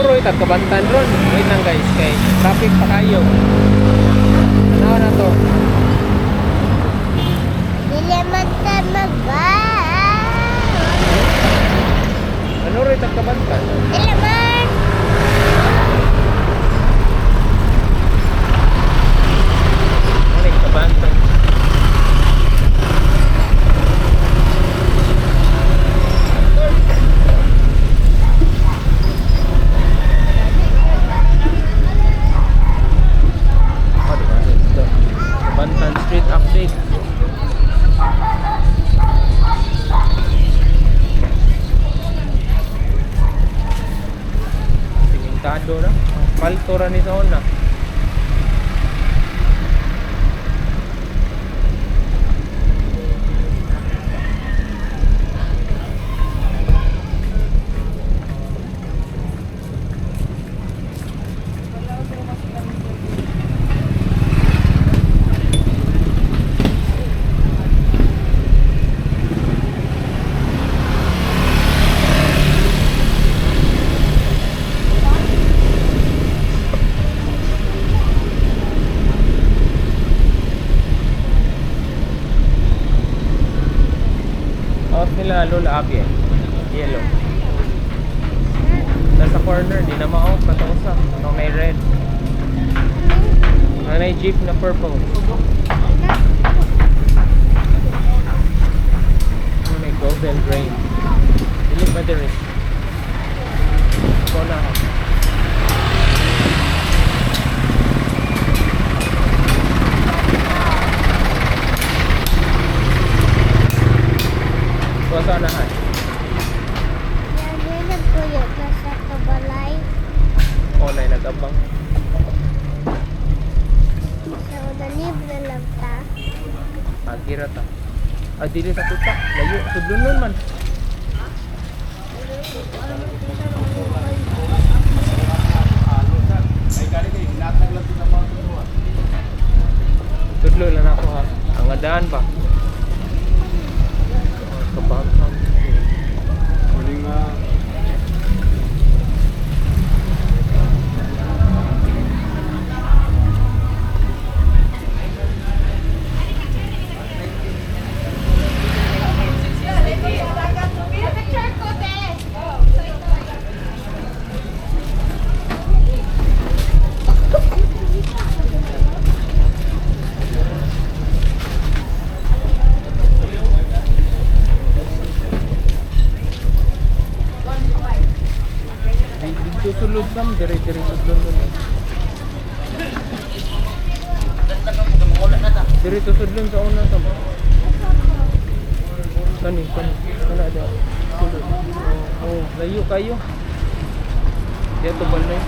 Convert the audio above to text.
Manuroy tag Kabantan ron. Wait lang, guys, kay traffic pa kayo. Ano na to? Dili man ta mag Manuroy tag Kabantan. Dili man. Ano yung Kabantan? Oh, di ba? Ito. Kabantan Street update. Simentado na. Palto ra ni sa una. Out nila Lola Abby eh. Yellow. Nasa corner, di na ma-out. Katong usa. Ang may red. Ang may jeep na purple. Ang may golden rain. Dili ba diri? Ikaw na ako. Kuha sa unahan. Lagi nagpuyo ka sa kabalay. O, na nag-abang. So, nalibre lang ta. Agira ta. Ah, dili sa kuta. Layo. Sudlunon man. Tudlo lang ako ha. Ang adaan ba? Oh, Kabantan. Morning, Dito sulod sam, dire dire sudlon nun eh. Dire to sudlon sa una sam. Kani kani kana da. Sulod. Oh, layo kayo. Dito balay.